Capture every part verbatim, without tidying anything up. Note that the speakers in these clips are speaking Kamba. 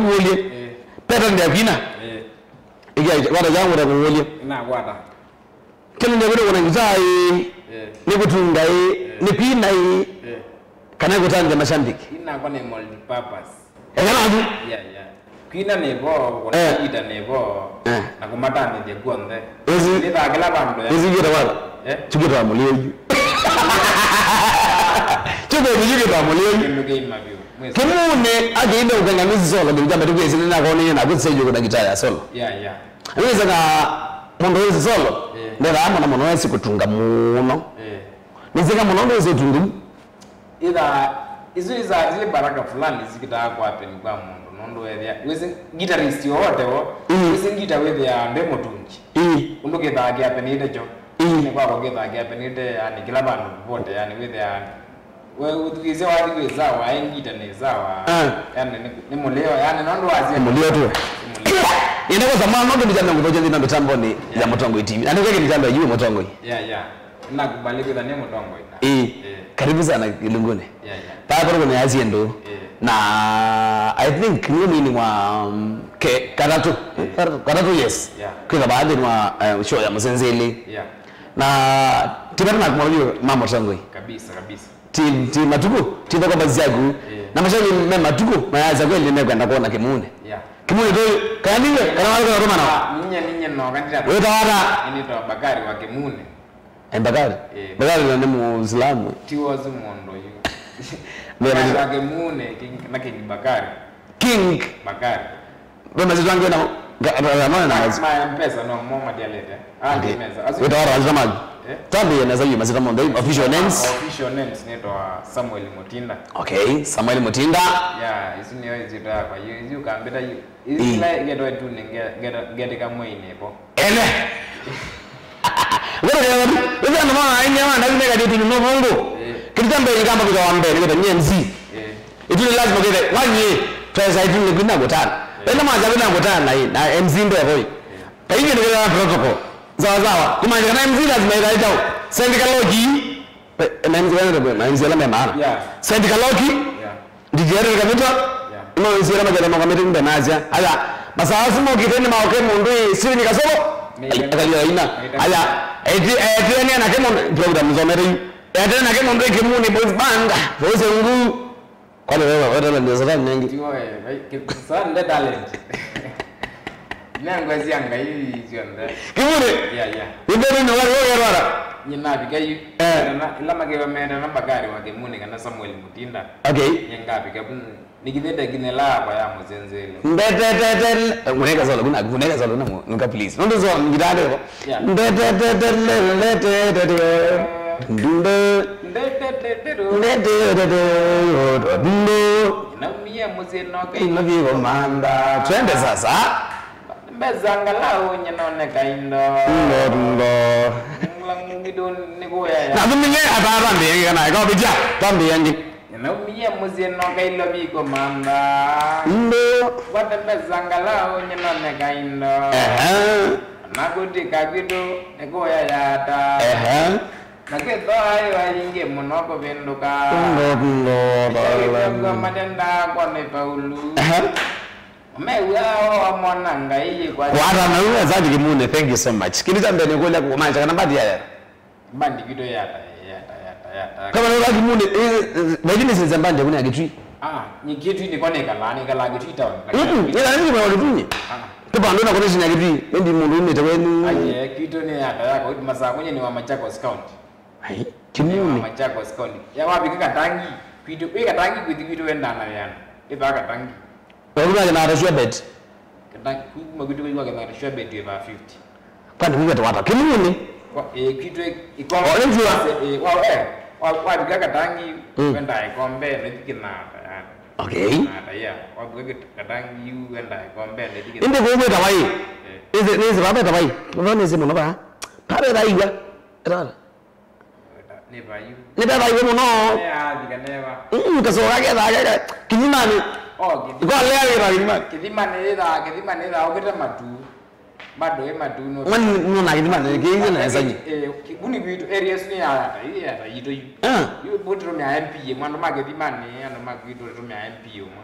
Kũlye. Eh. Peta ndia kwina. Eh. Ikia, wata jangu ta kũlye. Ina kwata. Kĩndũ ndia kwina kuna ngitaa ĩ. Eh. Nĩ kũtunga ĩ. Eh. Nĩ kwina ĩ. Eh. Kana kũtangĩa mashabiki. Ina kwa nĩ multi purpose. Eka naku. Yeah, yeah. Kwina nĩ vo, eh, kũna ngita nĩ vo, eh, na kũmatanĩthya kw'onthe. Ĩsi. Nĩ thaa kĩla vandũ ya. Ĩsi ngita wala. Eh? Chukita wa mũlio yu. Chukita wa mũlio yu. Kĩndũ kĩima vyũ. Mwĩsĩ. Kĩmune akĩinda ũkanga nĩ solo, kĩu kya mbere kwĩsĩ nĩ nakonene na kwĩsĩ yu kuna ngita ya solo. Yeah, yeah. Nĩsanga mũndũ wĩsĩ solo, eh, ndethaa mũno mũno wĩsĩ kũtunga mũno. Eh. Nĩsanga mũno ndwĩsĩ ũtungi. Ĩthaa, isu ĩthaa zĩ baraka fulani sikĩtaa kwa happen kwa mũndũ, nũndũ wethĩa, wĩsĩ guitarist wote wo, mm, wĩsĩ ngita wĩthĩaa nde mũtungi. Mm. Ũndũ kĩthaa kĩapenĩte kyo. Mm. Nĩ kwakwa kĩthaa kĩapenĩte, yani, kĩla vandũ vote, yani, wĩthĩaa, we ũthukĩĩsya wathi wĩ sawa, aĩ ngita nĩ sawa. Ah. Yani, nĩ, nĩ mũlĩo, yani, nũndũ wasya. Mũlĩo tu. Nĩ mũlĩo. Ĩndĩ kwa samana, no kĩndũ kya mĩongo thokya nthĩ na mĩtambonĩ ya, yeah, Mũtongoi T V. Na nĩ kwa kĩndũ kya mbee yu Mũtongoi. Yeah, yeah. Nakubali kwĩtha nĩ mũtongoi na. Ĩĩ. Ĩĩ. Karibu sana Ilunguni. Yeah, yeah. Paa kũrĩ kũneasya ndũ. Ĩĩ. Na I think nĩ mwini wa, um, ke-, katatũ. Ĩĩ. Katatũ, katatũ, yes. Yeah. Kwĩtha baadhi wa, eh, show ya Mũsenzeli. Yeah. Na ti vata na kumwambia ma mũtongoi. Kabisa, kabisa. Ti, ti matukũ, ti thoko bazi yaku. Ĩĩ. Na mashabiki me matukũ, mayasya kweli nĩ mekwenda kuona Kĩmune. Yeah. Kĩmune tu, kana niwe, kana wale kwa mana. Ah, ninye, ninye no, kandira. Wĩtawa ata? Nĩtawa Bakari wa Kĩmune. Eh, Bakari? Eh. Bakari na nĩ Mũislamu. Ti wozu mũndũ yu. Ndio, Bakari ndio. Wa Kĩmune, King, na King Bakari. King. Bakari. Ndio mazitwa ngena, ga-, ga-, ga-, na, na, ma, ma M-Pesa no mo madialete. Ah, okay. Meza. Asu- Wĩtawa ata mazitwa maku? Eh? Twambie na zaidi mazitwa monthe, official names. Official names nĩtawa Samuel Mutinda. Okay, Samuel Mutinda. Yeah, isu nĩyo izitwa yakwa. Yu, yu kambita yu. Ĩĩ. Ila ngetwa ĩtunĩ nge-, ngeta-, ngetĩka mweinĩ vo. Ene. Wewe ndio watu. Wewe ndio maana aini hawa ndani mega ndio tununua Mungu. Ĩĩ. Kitu cha mbele kama vile wa mbele, ndio M C. Ĩĩ. Ĩtunĩ lazima kile wanye pesa ĩtunĩ kuna kutana. Ĩĩ. Ende maza kuna kutana na hii, na M C ndio boy. Ĩĩ. Kwa hivyo ndio protocol. Sawa sawa. Kumaanisha na M C lazima ila ijao. Sendika loki. Pe-, na M C, na M C ala me maana. Yeah. Sendika loki. Yeah. Ndijiari kamita. Yeah. No, M C ala makela no kamita nde nazia. Aya, masaa asu mokite nĩ maoke mũndũ ĩ, siri ni kasoro. Nĩ akali aina. Nĩ aya, eti, eti, ni anake mũndũ, program zomere yu. Eti anake mũndũ ĩ Kĩmune boys band. Boys ngu. Kwani wewe, wewe talent ya Satani nengi? Tiwo, eh, vai, ki-, Satani nde talent. Nengwe sia Ngai syonthe. Kĩmune? Yeah, yeah. Ibe ni wali wewe rara. Nyina bika yu. Eh. Na, ila makewa menda na Bakari wa Kĩmune kana Samuel Mutinda. Okay. Nyenga bika bu. Nikithete kinela kwa ya Mũsenzeli. Ndetetetel. Muneka solo, kuna, muneka solo na mu-, nuka please. Nondo solo, ngitande ko. Yeah. Ndetetetel, ndetetetel. Ndunde. Ndetetetel. Ndetetetel. Ndunde. Naumia mũsyĩ no kai. Ino vivo manda. Twende sasa. Mbesa ngalau nyinone kaindo. Ndo, ndo. Ngila ngido nikuya ya. Na thumile atata mbiyangi kana ikaobitia. Twambiyangi. Naumie mũsyĩ no kailo viko mantha. Ndũ. Kwate mbesa ngalau nyinone kaindo. Ehe. Na kũtika kwitũ nĩ kũya yata. Ehe. Na kwĩthwa aĩ waingĩ mũno kũvĩndũka. Ndũ, ndũ, ndũ. Ngoma nenda kwa nĩ Paulu. Ehe. Mew'aa amona Ngai yĩkwata. Kwata na uwe Zaki Kĩmune, thank you so much. Kĩndũ kya mbee nĩ kũlya kũmaanisha kana mbandi yaya. Mbandi kwitũ yata, yata, yata, yata. Kama nĩ Zaki Kĩmune, eh, eh, lakini sinza mbandi kuna Kitui. Ah, ni Kitui nĩ kwa nĩkalaa, nĩkalaa Kitui town. Mm, nĩkalaa Kitui kwa Kitui. Ah. Kĩpandũ na connection ya Kitui, maybe mũndũ umĩte wenu. Aye, kwitũ nĩ yata yako, masaa kwenye ni wa Machakos County. Ai, Kĩmune. Machakos County. Ya wafika Katangi, kwitũ, wĩ Katangi kwitũ kwitũ wenda na yana. Iba Katangi. Wafika na Joshua Bet. Katangi, kuma kwitũ kwa Katangi Joshua Bet iba fifty. Kwani wewe wata Kĩmune? Kwa, eh, kwitũ, eh, kwa, oh, ndio. Eh, wa, eh, wa, wafika Katangi, mm, wenda ikombe, na itikina, yani. Okay. Na, ya, wafika Katangi, wenda ikombe, na itikina. Inde kwa weta wai. Eh. Is it, is it baba wai? Baba ni simu no ba. Baba wai. Era. Nĩ vayu. Nĩ veva iwe mũno. Nĩ athika neva. Mm, kasoka ketha keka. Kĩthimanĩ. Oh, Kĩthima. Kwa lea wĩra Kĩthimanĩ. Kĩthimanĩ ĩtha, Kĩthimanĩ ĩtha ũkĩte matu. Bado ĩ matu no. Mani nuna Kĩthimanĩ kĩize na esanyi. Eh, kibuni vitu area sini ya hata, hii hata yito yu. Ah. Yu buti rumia M P, mwandu ma Kĩthimanĩ, andu ma vitu rumia M P umwe.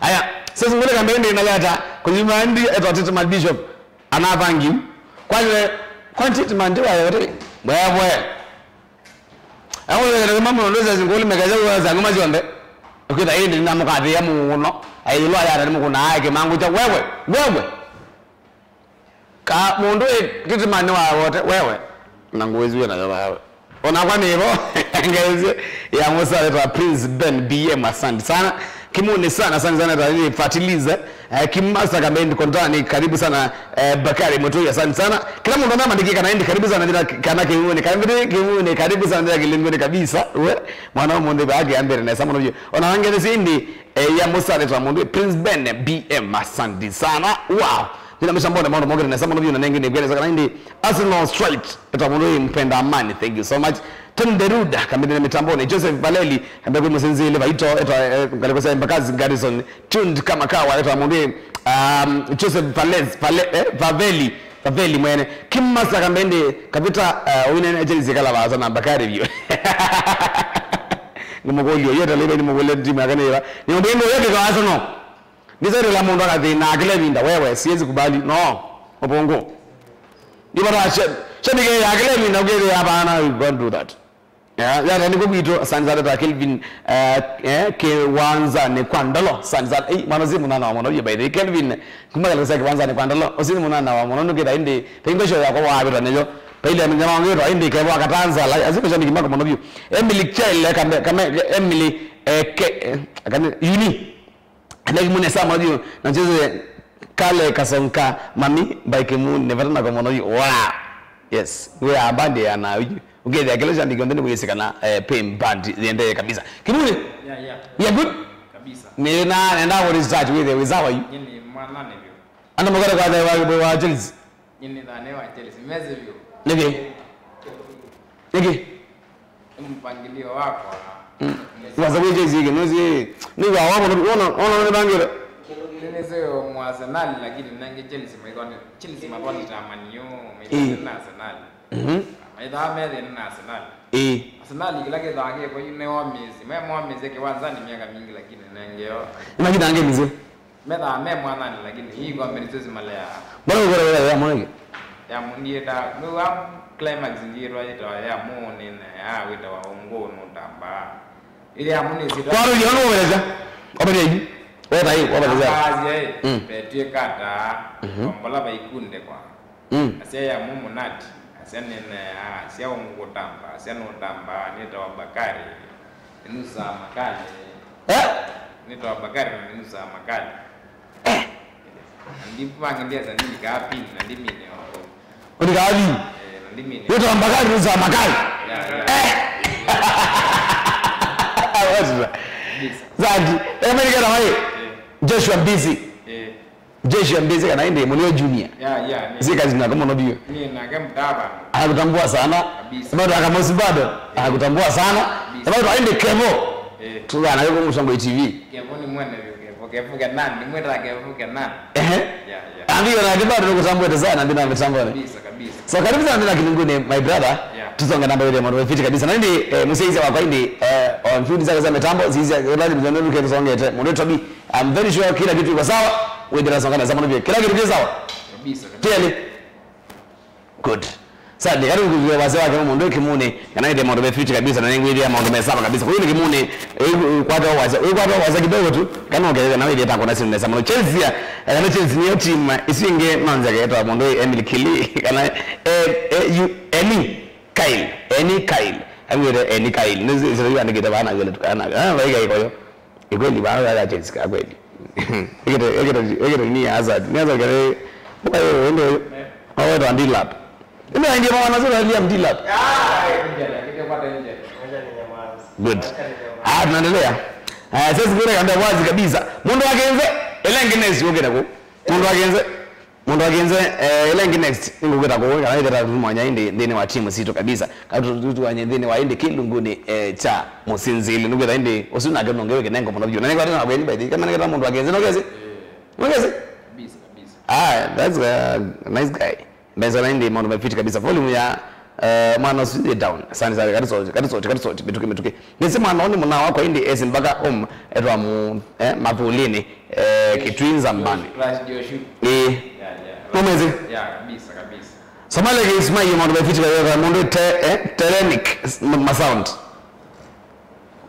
Aya, sasa ngule kambe ndi na yata, kuzima ndi eto tete ma bishop, anavangi. Kwa hiyo, kwa tete ma ndi wa yote, wewe. Awo yele mama ndo sasa ngule mekaza wa za ngoma jonde. Ukita ndi na mukati ya muno. Ayi lwa yata ni mukuna ake mangu cha wewe, wewe. Ka mũndũ ĩ kĩtĩmanĩ wa wote, wewe, na ngũĩsiwe nayo vawe. Onakwa nĩvo, ngaĩsye ya mũsale twa Prince Ben B M, asante sana. Kimuni sana, asante sana, twa ni Fatilize. Eh, Kimasa Kambendi Kontani, karibu sana. Eh, Bakari Mutui, asante sana. Kila mũndũ anamandĩkie kana ĩndĩ, karibu sana, thĩna kana Kimuni, kana ĩndĩ Kimuni, karibu sana, thĩna Kilinguni kabisa. We, mwana wa mũndũ baki ambere na samono vyo. Ona wangere sindi, eh, ya mũsale twa mũndũ, Prince Ben B M, asante sana. Wow. Thĩna mĩtambonĩ maũndũ mokĩte nesa mũno vyũ na nengĩ nĩkweleza kana ĩndĩ Arsenal strike. Etwa mũndũ ĩ Mpenda Amani, thank you so much. Tom Deruda, kambĩthĩne mĩtambonĩ. Joseph Valeli, kambe kwĩ mũsinzĩĩle vaito, etwa, eh, ngalĩko sya Embakasi Garrison. Tuned kama kawa, etwa mũndũ ĩ, um, Joseph Valez, Vale, eh, Vaveli, Vaveli mwene. Kimasa kambe ĩndĩ, kavita, uh, ũinene Chelsea kala vaasa na Bakari vyũ. Ngũmũkũlya ũyũ, etelela nĩmũkũlye timu yake nĩ ĩva. Nĩ ũndũ ĩndĩ ũyũ kĩka Arsenal. Ndisaitĩla mũndũ akathĩna kĩla ĩvinda, wewe, siwezi kubali. No, ũvũngũ. Nĩvata shabiki ya kĩla ĩvinda, ũkĩthĩa hapana, you can't do that. Yeah, yeah, nĩko kwitũ, asante sana ta Kelvin, eh, eh, Kiwanzani kwa Ndolo, asante sana. Eh, mwana si mũnana wa mũno, by the way, Kelvin, kuma kale sa Kiwanzani kwa Ndolo, ũsi nĩ mũnana wa mũno, nũkĩta ĩndĩ, pengo show yakwa wa abĩtwa nĩyo, paile mnyama wangu ĩtwa ĩndĩ, kevo akatanza, la, asiko shabiki mako mũno vyu. Emily Chele, kame, kame, Emily, eh, ke, eh, kame, Yuni. Andaki mune sama juu, na cheze kale kasonka, mami, by Kimune, vata na kwa mũno vyu. Wow. Yes. We are band ya na, ukethia kile shabiki onthe nĩ wĩsĩ kana, eh, Payne Band yendee kabisa. Kimune? Yeah, yeah. Yeah, good? Kabisa. Nĩ na, nenda what is that with the, with how are you? Nyini mwana nĩ vyo. Ana mugare kwa the wa, wa Chelsea. Nyini thane wa Chelsea. Mezi vyo. Nĩkĩ? Nĩkĩ? Nĩ mpangilio wakwa. Mm. Wasa kwa Chelsea kĩ, no si, nĩ wa wa mũno, ona, ona nĩ bangĩra. Nĩ sio mwa Arsenal, lakini nange Chelsea maikone, Chelsea maboni ta Man U, maikone na Arsenal. Mhm. Maithaa methĩna na Arsenal. Ĩĩ. Arsenal kĩla kĩthaa kĩko yu nĩ wamĩsĩ. Me mwamĩsĩ kĩwanzani myaka mingĩ, lakini nengeo. Imagine angĩmĩsĩ. Methaa me mwanani, lakini hii kombe nĩsyo simaleaa. Mbona ũkwĩra wĩra ya mwanake? Ya mu-, ndiĩta, nĩwa climax ndiĩtwa yĩtawa ya mũnene, ya wĩtawa ũngũ nũtambaa. Ĩla ya mũnĩsĩ. Kwa rũlio nũwelesya. Wabelesya. Weta hii, wabelesya. Aasya, ĩ, mm, petw'ĩka ta, mhm, tombola vaikundĩkwa. Mm. Asya ya mumunati, asya nĩneaa, asya ũngũkũtamba, asya nũtambaa, nĩtawa Bakari, nĩnusaa makali. Eh? Nĩtawa Bakari, nĩnusaa makali. Eh? Na ndivange ndiasa ndilikaa pin, na ndimine o. Ũlikaa pin? Eh, na ndimine. Nĩtawa Bakari, nĩnusaa makali. Ya, ya. Eh? Awesome. Kabisa. Zandi, eh, mimi nikaenda wapi? Eh. Joshua Mbisi. Eh. Joshua Mbisi kana ĩndĩ Mũnĩo Junior. Ya, ya, nĩ. Zika zinako mũno biũ. Nĩ nake mtava. Anakutambua sana. Kabisa. Bado akamosi bado. Eh. Anakutambua sana. Kabisa. Bado aende Kevo. Eh. Tugana yuko Msongo T V. Kevo nĩ mwene vyo, Kevo. Kevo Kenan. Nĩ mweta Kevo Kenan. Ehe. Ya, ya. Ambio na kibado nikutambuete sana, ndina mitambone. Kabisa, kabisa. So karibu sana tena Kilunguni, my brother. Yeah. Tusonge namba ile mwana fiti kabisa. Na ĩndĩ, eh, mũsyaĩĩsya wakwa ĩndĩ, eh, on field zake za mitambo, sisi lazima tuende tusongete. Mũndũ Tobi, I'm very sure kila kitu iko sawa. Wĩthĩra songa na sawa, kila kitu kiko sawa. Kabisa, kabisa. Clearly. Good. Sasa, nĩ karibu kujua wazee wake mũndũ Kimune, kana ĩndĩ maũndũ me fiti kabisa, na nĩngwĩthĩa maũndũ me sawa kabisa. Kwa hiyo nĩ Kimune, eh, kwata wasa, eh, kwata wasa kidogo tu, kana ongereza na wĩthĩa tako na sini nesa mũno. Chelsea, eh, kana Chelsea nĩyo team, eh, isu ingĩ nonza ketwa mũndũ Emily Kili, kana, eh, eh, you, Eni Kyle, Eni Kyle. Amwĩre Eni Kyle. Nĩ zero yu andĩkĩte bana gele tukana. Ah, vai gai koyo. Ni kweli bana ya Chelsea ka kweli. Ekete, ekete, ekete ni Hazard. Ni Hazard kale. Kwa hiyo wende. Awe ndo Delap. Ndio ndio mwana zero Liam Delap. Good. Ah, tunaendelea. Ah, sasa kule kanda wazi kabisa. Mũndũ wa Kenze, elenge nesi ukira ku. Mũndũ wa Kenze. Mũndũ wa Kenze, eh, ĩla ĩngĩ next, nĩngũkwĩta kũũ, kana ĩtheta tu mwanya ĩndĩ nthĩnĩ wa timu sitũ kabisa. Kana tu, tu, tu, wanye nthĩnĩ wa ĩndĩ kĩlungunĩ, eh, kya mũsinzĩli. Nĩkwĩtha ĩndĩ, ũsu nake nũngĩ wĩ kĩnengo mũno vyũ. Na nĩkwatĩ na kweni, by the way, kameneketa mũndũ wa Kenze, nũkesi? Nũkesi? Kabisa, kabisa. Ah, that's a nice guy. Mbeca na ĩndĩ maũndũ me fit kabisa. Volume ya, eh, mwana ũsu ĩ down. Asante sana, kati sote, kati sote, kati sote, mĩtũkĩ, mĩtũkĩ. Nĩsĩ mwana ũũ nĩ mũna wakwa ĩndĩ esi mpaka home etwa mu, eh, Mathulini, eh, Kitui Nzambani. Crash Joshua. Ĩĩ. Yeah, yeah. Mumezi? Yeah, kabisa, kabisa. Somali Games maĩ maũndũ me fit kabisa, mũndũ te, eh, Terenic, s-, ma, ma sound.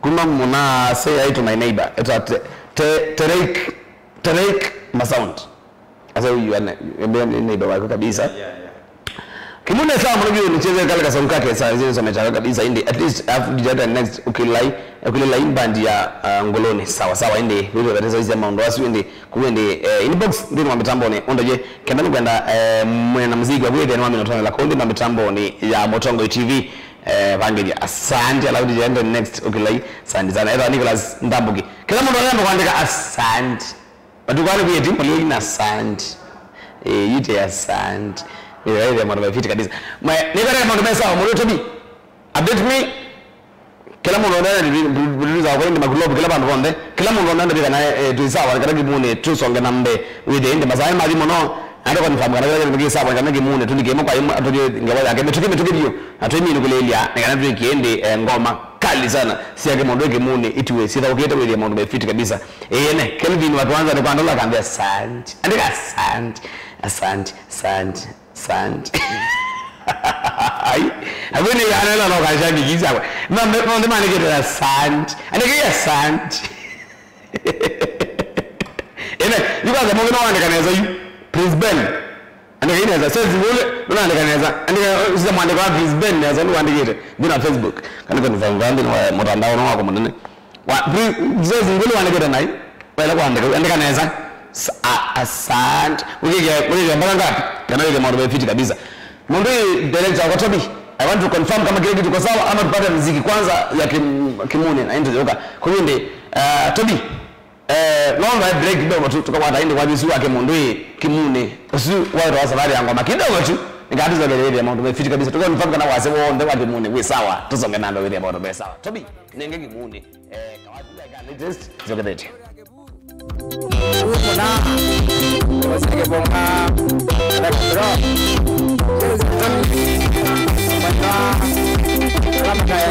Kuma mũna say hi to my neighbor. Etwa te, te, Tereik, Tereik ma sound. Asa huyu ana, ebe ni neighbor wako kabisa. Yeah, yeah. Kimune sawa mwana biyo nicheze kale kasong kake sa zile some chaka kabisa ĩndĩ at least afu dijata next ukilai ukilai band ya, uh, Ngoloni sawa sawa ĩndĩ wewe kata sasa maũndũ asu ĩndĩ kuende, eh, inbox nthĩnĩ wa mĩtambonĩ ũndũ je kenda nĩkwenda, eh, mwena muziki wa kwĩthĩa nĩ wa mĩnotone la kundi na mĩtambonĩ ya Mũtongoi T V, eh, vangĩthya asante alafu dijata next ukilai asante sana. Etwa Nicholas Ndambuki. Kila mũndũ anaenda kuandĩka asante. Matukũ ala kwĩ ĩtimũ lĩu ina sand. Eh, yite ya sand. Eh, eh, maũndũ me fit kabisa. Ma, nĩ vale maũndũ me sawa, mũndũ Tobi. Update me. Kila mũndũ anaenda producer kwa ĩndĩ makulobu kila vandũ vonthe. Kila mũndũ anaenda vika na, eh, twĩ sawa, kana Kimune tusonge na mbee. Wĩthĩe ĩndĩ masaa mathi mũno. Andũ confirm kana kĩla kĩndũ kĩsawa kana Kĩmune, tũlike ĩmwe kwa ĩmwe, atũlye ngewa yake, mĩtũkĩ, mĩtũkĩ vyũ, na twĩmine kũlĩlya, nĩ kana twĩkie ĩndĩ, eh, ngoma kali sana sya Kĩmũndũ Kĩmune, ituĩ syĩthaũkĩte wĩthĩa maũndũ me fit kabisa. Ĩene, Kelvin wa Kĩwanza nĩ kwa ndola kambia, "Asante." Andĩka, "Asante, asante, asante, asante." Ai, akwĩnĩ ya nela no kashabiki sakwa. No, no, nĩ maandĩkĩte, "Asante." Andĩka, "Asante." Ene, yu kwanza mũngĩ no wandĩka nesa yu. Prince Ben. Andĩka yu nesa. Sesi Ngũlĩ, nũnaandĩka nesa. Andĩka, sisa mwandĩko wa Prince Ben nesa, nũwandĩkĩte. Nthĩ na Facebook. Kana confirm nthĩ na mũtandao no wako mũnene. Wa, Prince, Sesi Ngũlĩ wandĩkĩte nai. Wela kuandĩka, andĩka nesa. Sa-, a-, asante. Wĩkĩke, wĩkĩke mpaka ngapi? Kana wĩkĩke maũndũ me fiti kabisa. Mũndũ ĩ director wa Tobi. I want to confirm kama kila kitu iko sawa ama tupate mziki kwanza ya Kim-, Kimune na ndio yoka. Kwa hiyo ndio, uh, Tobi. Eh, no mbae break kidogo tu, tukakwata ĩndĩ kwa visu wake mũndũ ĩ Kimune. Ũsu waitwa safari ya ngoma kidogo tu. Nĩkatũcokereria maũndũ me fiti kabisa. Tukaconfirm kana wase w'onthe wa Kimune wĩ sawa. Tũsonge na mbere wĩthĩa maũndũ me sawa. Tobi, nenge Kimune. Eh, kawati like a latest. Zokethete. Ũmũna. Waseke bonga. Bro. Bana. Kama kaya.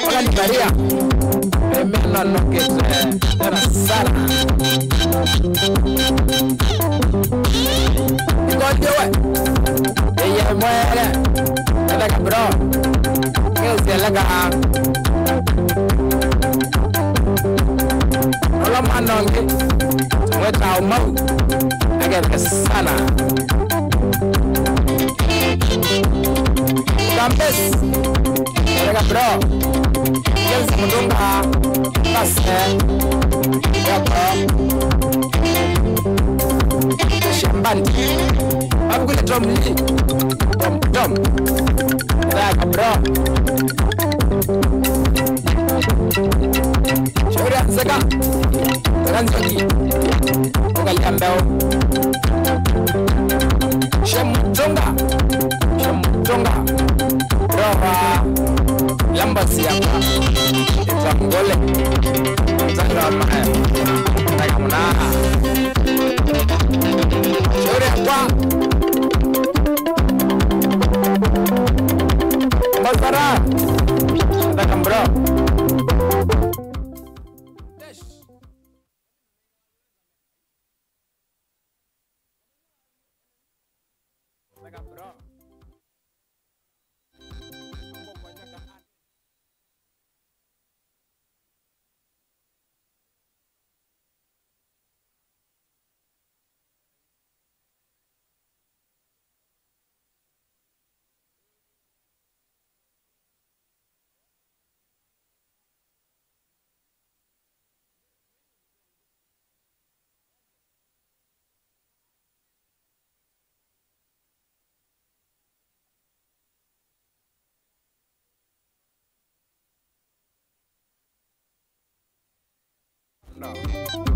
Ola ni Maria. Mimi nanokete tena sana. Niko ndiwe. Eye mwere. Nataka bro. Kesi alaka. Ola manonge. Mweta umau. Agere sana. Kambes. Erega bro. James Mutunga. Base. Yako. Shambani. Abukule Tom Lee. Tom, Tom. Erega bro. Shauri ya nzeka. Nzeka nzoki. Ukalia mbeo. Shemutunga. Shemutunga. Roha. Lamba siapa. Itangole. Zanga maya. Zanga muna. Shauri ya kwa. Masara. Zanga bro. No.